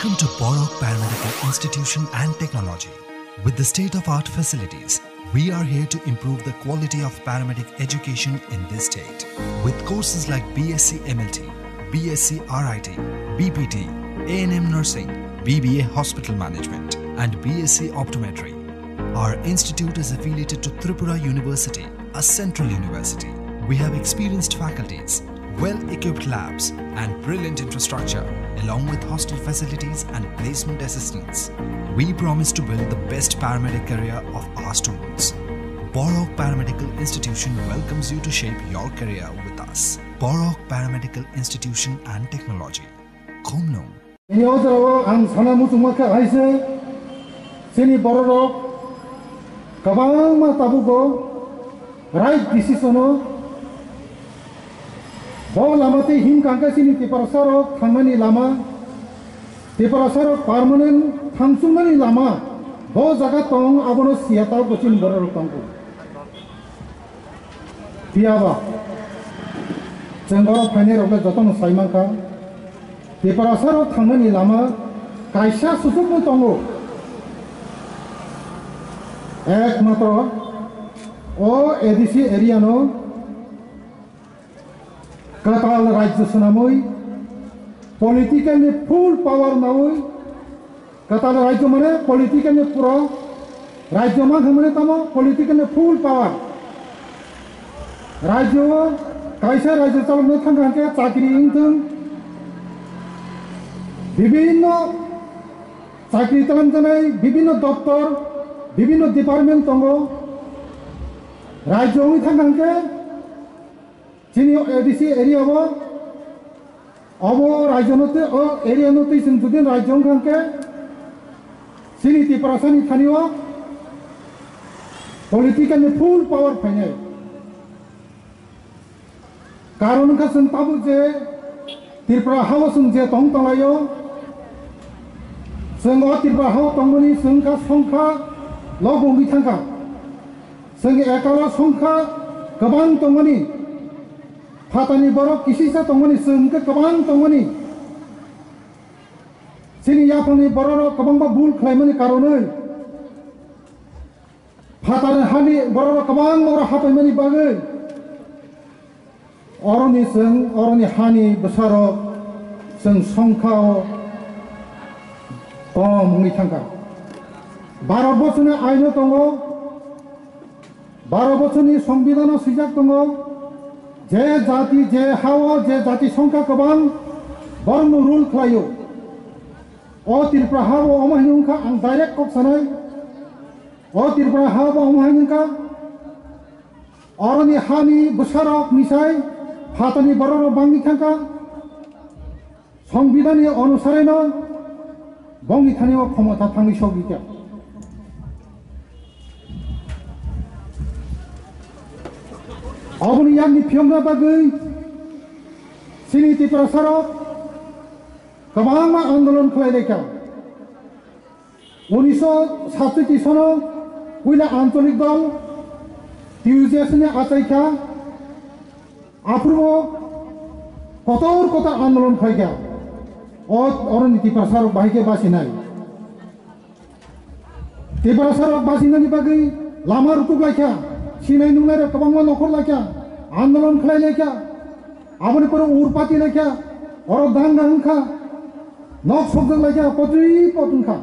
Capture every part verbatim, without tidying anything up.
Welcome to Borok Paramedical Institution and Technology. With the state-of-art facilities, we are here to improve the quality of paramedic education in this state. With courses like B S c M L T, B S c R I T, B P T, A N M nursing, B B A hospital management, and B S c optometry, our institute is affiliated to Tripura University, a central university. We have experienced faculties, well-equipped labs, and brilliant infrastructure, along with hostel facilities and placement assistance. We promise to build the best paramedic career of our students. Borok Paramedical Institution welcomes you to shape your career with us. Borok Paramedical Institution and Technology. Khumlung. Ini o jorao ang sana muchungma khe hai se, chini bororok kwbangma tabukbo right decision-o bo lama tei himkha khe chini Tiprasarok thangnani lama, Tiprasarok permanent thangchuknani lama bo jaga tong, abono siya tabukbo chini bororok tongo. Phiya ba chwng oro phainai rok le jotono sai mankha, Tiprasa rok thangnani lama kaisa suchukno tongo, ekmatro o A D C area no kwtal rajyo swnamwi, political ni full power nawi, kwtal rajyo mane political ni pura rajyo mankha mane tamo political ni full power. Rajyo o kaisa rajyo chalokna thangkha hwnkhe chakri wngthwng, bibinno chakri talamjanai bibinno doptor, bibinno department tongo. Rajyo wngwi thangkha hwnkhe chini A D C area o, obo rajyo no twi, o area no twi chwng jodi rajyo wngkha hwnkhe chini Tiprasa ni thani o political ni full power phainai. Karon wngkha chwng tabuk je Tripura ha o chwng je tong tonglaio, chwng o Tripura ha o tongmani chwng kha songkha logo wngwi thangkha. Chwng ekalo songkha kwbang tongmani, phatani borok kisisa tongmani, chwng khe kwbang tongmani. Chini yaphangni bororok kwbangma bul khlaimani karonwi phatar hani bororok kwbang oro hapaimani bagwi oroni chwng, oroni hani bwsarok chwng songkha o kom wngwi thangkha. Bharat borsoni aino tongo, Bharat borsoni songbidhano swijak tongo, je jati, je ha o, je jati songkha kwbang, borokno rule khlaio. O Tripura ha o omo hai wngkha, ang direct kok sanai. O Tripura ha o omo hai wngkha. Oroni hani bwsarok misai phatani bororok bangwi thangkha. Songbidhanni onusareno bongni thani o khomota thangwi sogwi kha. Oboni yakni phiyokna bagwi chini Tiprasarok kwbangma andolon khlai laikha. Unisho satsotti sono puila ancholik dol T U J S ni achai kha, aphuru kotor kotor andolon khlai kha. O, oroni Tiprasa rok bahai khe basinai. Tiprasa rok basinani bagwi lama rutuk lai kha, sinai nungnai rok kwbangma nokhor lai kha, andolon khlai lai kha, aboni pore urpati lai kha, oro danga wng kha. Nok sokjak lai kha, potri pot wng kha.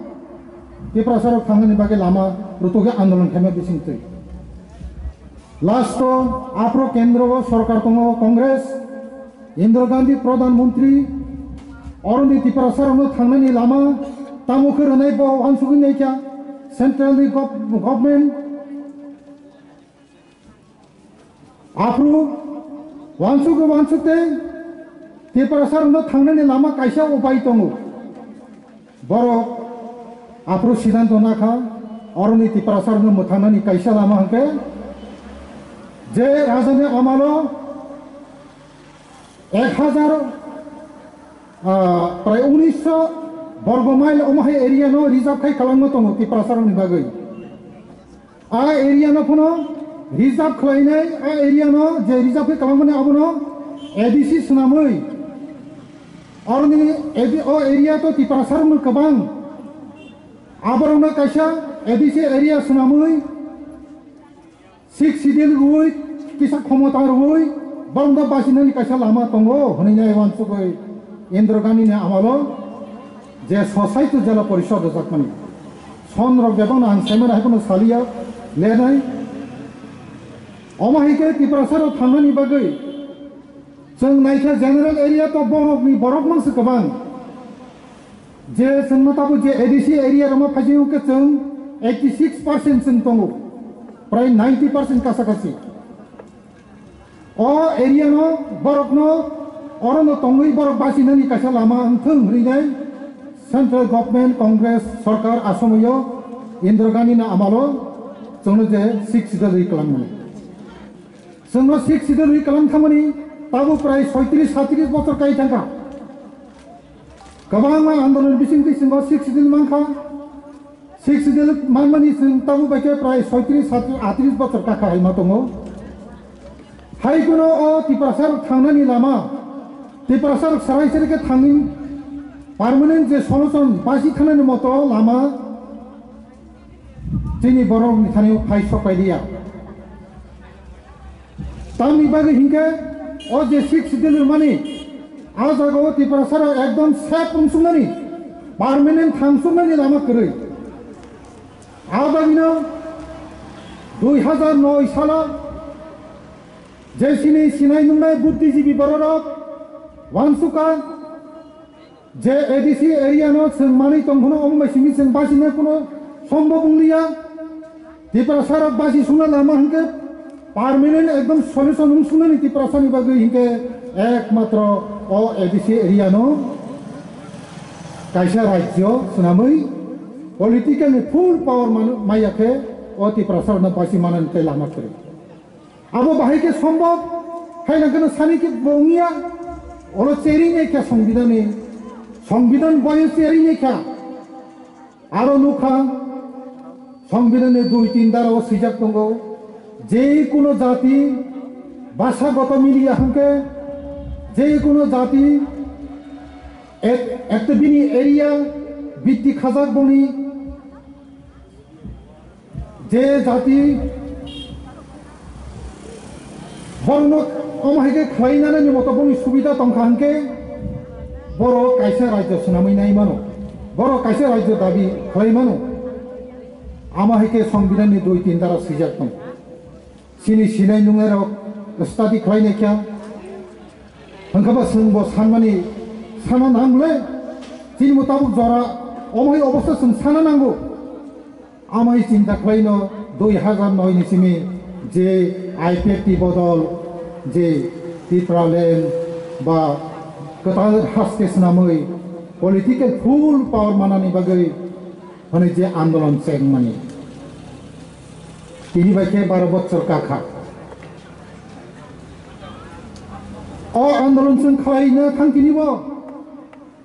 Tiprasa rok thangnani bagwi lama rutugwi andolon khaima bising twi. Last o aphro kendro o sorkar tongo Congress, Indira Gandhi Pradhan Mantri, oroni Tiprasa rokno thangnani lama tamo khe rwnai bo uansugwi nai kha central ni gov-, government. Aphuru uansuk uansuk tei Tiprasa rokno thangnani lama kaisa upai tongo. Borok aphuru siddhanto nakha, oroni Tiprasa rokno mwthangnani kaisa lama hwnkhe je rajani amalo ek hajar, ah, prai unisho borgo mile omo hai area no reserve khai kwlangma tongo Tiprasa rokni bagwi. A area no phano reserve khlainai, a area no je reserve khe kwlangmani abono A D C swnamwi, Oroni edi o area to Tiprasa rokno kwbang. Aborokno kaisa A D C area swnamwi six schedule rwi kisa khomota rwi borokno bachinani kaisa lama tongo hwnwi nai uansugwi Indira Gandhini amalo je society jela porishod rwjakmani. Son rok bebakno ang saimano hai phano saliya lenai. Omo hai khe Tiprasa rok thangnani bagwi chwng naikha general area to borokni borok mangsi kwbang. Je chwngno tabuk je A D C area rokno phaising khe chwng eighty six percent chwng tongo, prai ninety percent kasa kasi. O area no borokno orono tongwi borok bachinani kaisa lama wngthwng hwnwi nai central government Congress sorkar asomoyo Indira Gandhini amalo chwngno je six schedule rwi kwlangmani. Chwngno six schedule rwi kwlang thangmani tabuk prai soitris satris bochor kai thangkha. Kwbangma andolon bisingtwi chwngno six schedule mankha. Six schedule manmani chwng tabuk bai khe prai soitris satris atris bochor kakha hai ma tongo. Hai kuno o Tiprasa rok thangnani lama, Tiprasa rok sarai sarai khe thangwi permanent je solution basi thangnani moto lama chini borok ni thani phai sok pai liya. Tamni bagwi hinkhe o je six schedule rwmani, a jaga o Tiprasa rok ekdom safe wngsuknani, permanent thangsuknani lama kwrwi. A bagwino dui hazar noi salo je sini sinai nungnai buddhijibi bororok wansukha, je A D C area no chwng manwi tong phano omo bai simi chwng bachina kuno sombhob wngliya. Tiprasa rok bachi sungna lama hinkhe permanent ekdom solution wng sungnani Tiprasa ni bagwi hinkhe ekmatro o A D C area no kaisa rajyo swnamwi political ni full power manu-, maya khe o Tiprasa rok no bachi manani tei lama kwrwi. Abo bahai khe sombhob, hai nang kheno sani khe bo wngya, olo cheri nai kha songbidan ni, songbidan boyo cheri nai kha. Aro nukha, songbidan ni dui tin dara o swijak tongo, je kuno jati basa goto miliya hwnkhe, je kuno jati ek-, ekta bini area bitti khajak boni, je jati borokno omo hai khe khlai nanani moto boni subida tongkha hwnkhe borok kaisa rajyo swnamwi nai mano, borok kaisa rajyo dabi khlai mano, amo hai khe songbidan ni dui tin dara swijak tong. Chini sinai nungnai rok study khlai nai kha. Hwnkhe ba chwng bo sanmani sana nang le. Chini bo tabuk jora omo hai obostha chwng sana nango. Amai chinta khlaino dui hazar noi ni simi je I P F T bodol je Tipraland ba kwtal haste swnamwi political full power manani bagwi hwnwi je andolon chengmani. Tini bai khe baro bochor kakha. O andolon chwng khlaina thang tini bo.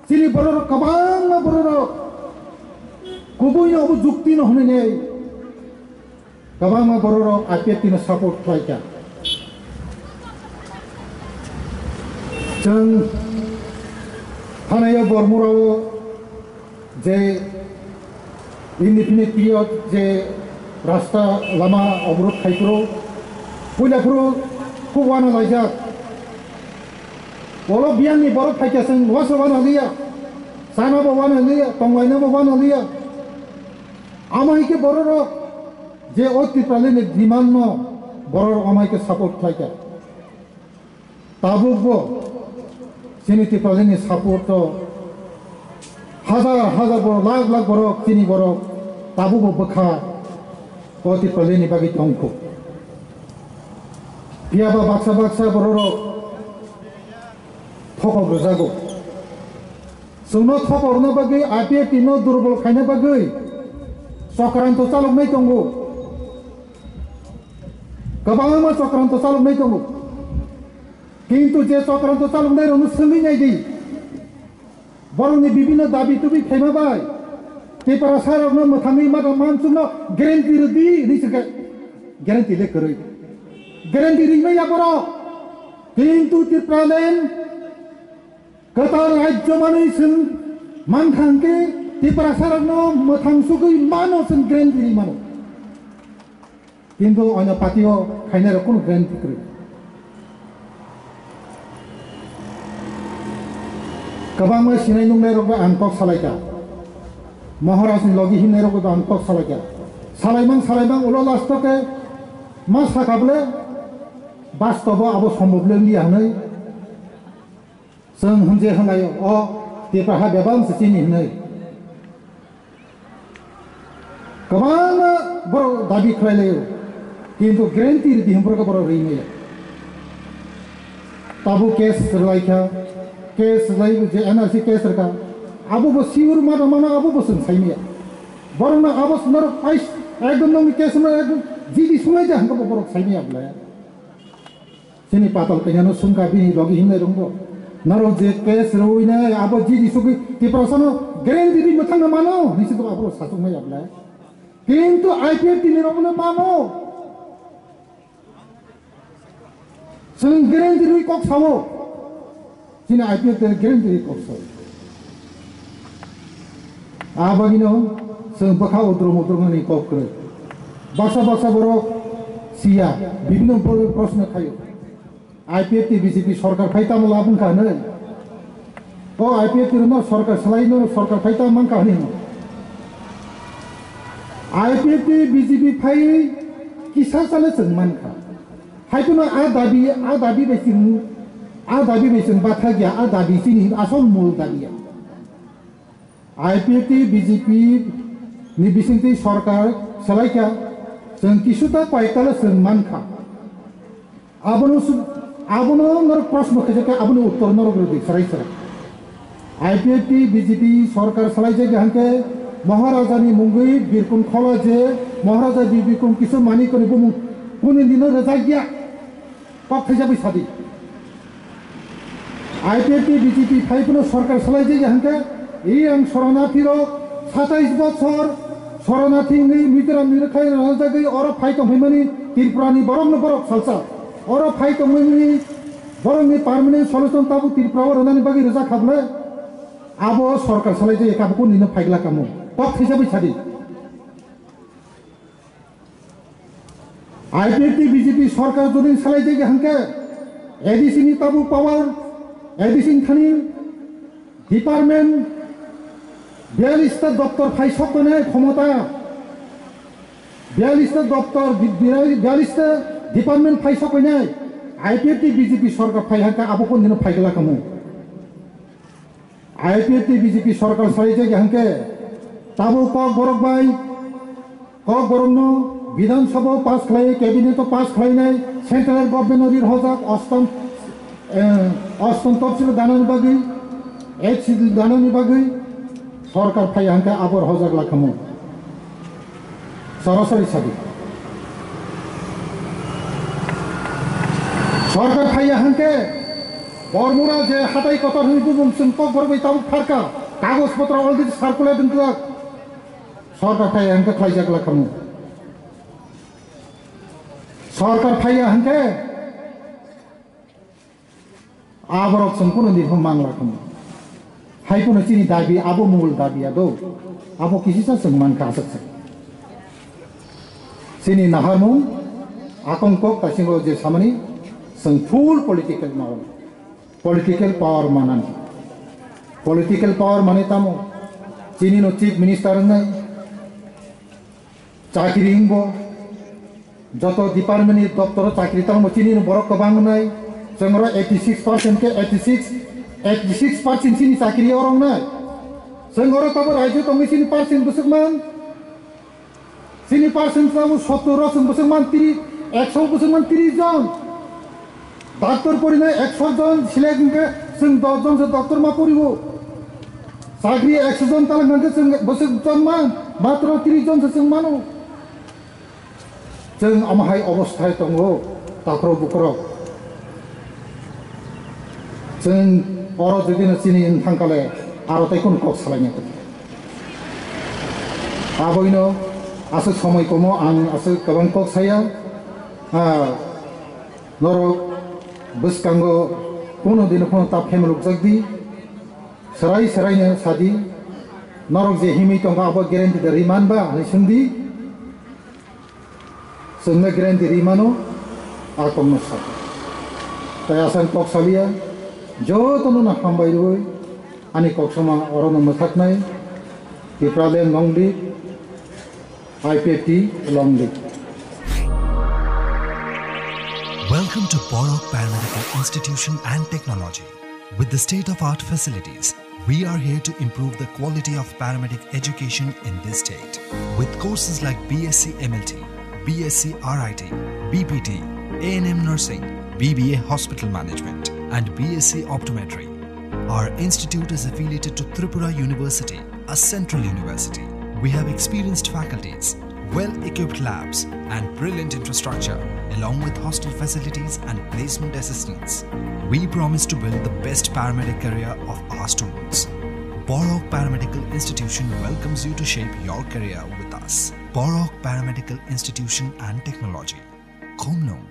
Chini bororok kwbangma bororok kubuino obo jukti no hwnwi nei. Kwbangma bororok I P F T no support khlai kha. Chwng thanayo Bormurao je indefinite period je rasta lama oborod khai phuru, puila phuru khub wana laijak. Olo biyangni borok phaikha chwng wasa wana liya, chana bo wana liya, tonglaina bo wana liya. Amo hai khe bororok je o Tipraland ni demand no bororok amo hai khe support khlaikha. Tabuk bo chini Tipraland ni support o hazar hazar borok, lakh lakh borok, chini borok tabuk bo bwkha o Tipraland ni bagwi tongkho. Phiya ba baksa baksa bororok thokok rwjago. Chwngno thokok rwna bagwi, I P F T no durbol khaina bagwi chokranto chaloknai tongo. Kwbangma chokranto chaloknai tongo. Kintu je chokranto chaloknai rokno swngwi nai di. Borokni bibinno dabi tubi khaima bai Tiprasa rokno mwthangwi ma mansukno guarantee rwdi hinwi swkha. Guarantee le kwrwi. Guarantee ringmaya borok. Kintu Tipraland Kwtal rajyo manwi chwng mankha hwnkhe Tiprasarokno mwthang sugwi mano, chwng guarantee rwi mano. Kintu oino party-o khainairok kunu guarantee kwrwi. Kwbangma sinai nuknairokbo ang kok salaikha. Maharajni logi himnairokbo ang kok salaikha. Salaimang salaimang ulo last-o khe ma sakha bole bastobo abo sombhob le wngya hwnwi. Chwng hwnje hwnlaio, o Tipra ha bebak se chini hwnwi. Kwbangma borok dabi khlai laio, kintu guarantee rwdi hwnba khe borok rwi maya. Tabuk case rwlaikha, case rwlai je N R C case rwkha, abo bo sure mano mano abo bo chwng sai maya. Borokno abo norok pais ekdom nokni case no ekdom G D sunglai ja hwnba bo borok sai maya bwle. Chini patal kanya no sungka bini logi himnai rungbo. Norok je case rwi nai abo G D sugwi Tiprasa no guarantee di mwthang na mano, nisi to abo sasuk mai abla. Kintu I P F T ni rok no mano. Chwng guarantee rwi kok sao. Chini I P F T ni guarantee rwi kok sao. Abagino chwng bwkha utrum utrum ni kok kwrwi. Baksa baksa borok siya, bibhinno borok proshno khaio. I P F T B J P sorkar phai tamo labung kha hinwi. O I P F T rwno sorkar salai no sorkar phai tamo man kha hinwi. I P F T B J P phai kisa sale chwng man kha. Hai phano a dabi, a dabi bai chwng, a dabi bai chwng bathakya, a dabi chini asol mul dabi ya. I P F T B J P ni bisingtwi sorkar salaikha, chwng kisuta koyektala chwng mankha. Abono su-, abono norok proshno khaijak khe, aboni uttor norok rwdi swrai swrai. I P F T B J P sorkar salaijak ya hwnkhe Maharajani mungwi Birkum Khola je Maharaja Birkum Kishore Manikni bumung kunu dino rwjak ya. Kok thaisa bai sadi. I P F T B J P phai phano sorkar salai jai hwnkhe, yang soronarthi rok satais bochor soronarthi wngwi Mizoram ni rwkhai rwjagwi oro phai tongphaimani Tripura ni borok no borok salsa. Oro phai tongmani borok ni permanent solution tabuk Tripura o rwnani bagwi rwjak kha bwle. Abo sorkar salai jai kha, abo kunu dino phaigla kamo. Kok thaisa bai sadi. I P F T B J P sorkar jodi salai jai hwnkhe A D C ni tabuk power, A D C ni thani department biyalista doptor phai sok tongnai khomota, biyalista doptor, bi-, biyalista department phai sok tongnai I P F T B J P sorkar phai hwnkhe abo kunu dino phaigla kamo. I P F T B J P sorkar salai jai hwnkhe tabuk Kokborok bai, Kokborok no Bidhan Sabha o pass khlai, cabinet o pass khlainai, central government no rir hojak ostom, eh, ostom topsil danani bagwi, eight schedule danani bagwi sorkar phai hwnkhe abo rw hojak lakhamu. Sorosori sadi. Sorkar phaiya hwnkhe Bormura je hatai kotor hwnwi bumung chwng Kokborok bai tabuk pharkha, kagoj potro already circulate wngkha. Sorkar phaiya hwnkhe khlaijak lakhamu. Sorkar phaiya hwnkhe Aborok chwng kunu ni phano mangla khum. Hai phano chini dabi abo mungul dabi ya do. Abo kisisa chwng mankha aswk se. Chini naharmung akong kok kasingo je samani chwng full political maon. Political power manani. Political power mane tamo. Chini no chief minister wngnai. Chakri wngbo joto department ni doptoro chakri tongmo chini borok kwbang wngnai. Chwng oro eighty six percent khe eighty six, eighty six percent chini chakri oro wngnai. Chwng oro tabuk raijio tongwi chini percent bwswk man. Chini percent tabuk sottor o chwng bwswk man tiri, ekso bwswk man tiri jon. Doctor porinai ekso jon select hwnkhe chwng dos jon se doctor ma poriwo. Chakri ekso jon talak hwnkhe chwng bwswk jon man, matro tris jon se chwng mano. Chwng omo hai obosthai tongo, takhro bukhro. Chwng oro jodi no chini wng thang kale aro tei kunu kok salai nai. Aboino aswk somoi komo ang aswk kwbang kok saya. Ah, Norok bwskango kunu dino phano ta phemelukjak di. Serai serai no sadi, norok je himwi tongkha abo guarantee da ri man ba hinwi swngdi. Chwngno guarantee ri mano, a kokno sa. Tai aswk kok saliya, jotono no hambai rwi, ani kok sama orono mwthaknai, Tipraland long live, I P F T long live. Welcome to Borok Paramedical Institution and Technology. With the state-of-art facilities, we are here to improve the quality of paramedic education in this state. With courses like B S c M L T, B S c R I T, B P T, A N M nursing, B B A hospital management, and B S c optometry, our institute is affiliated to Tripura University, a central university. We have experienced faculties, well-equipped labs, and brilliant infrastructure, along with hostel facilities and placement assistance. We promise to build the best paramedic career of our students. Borok Paramedical Institution welcomes you to shape your career with us. Borok Paramedical Institution and Technology. Khumnung,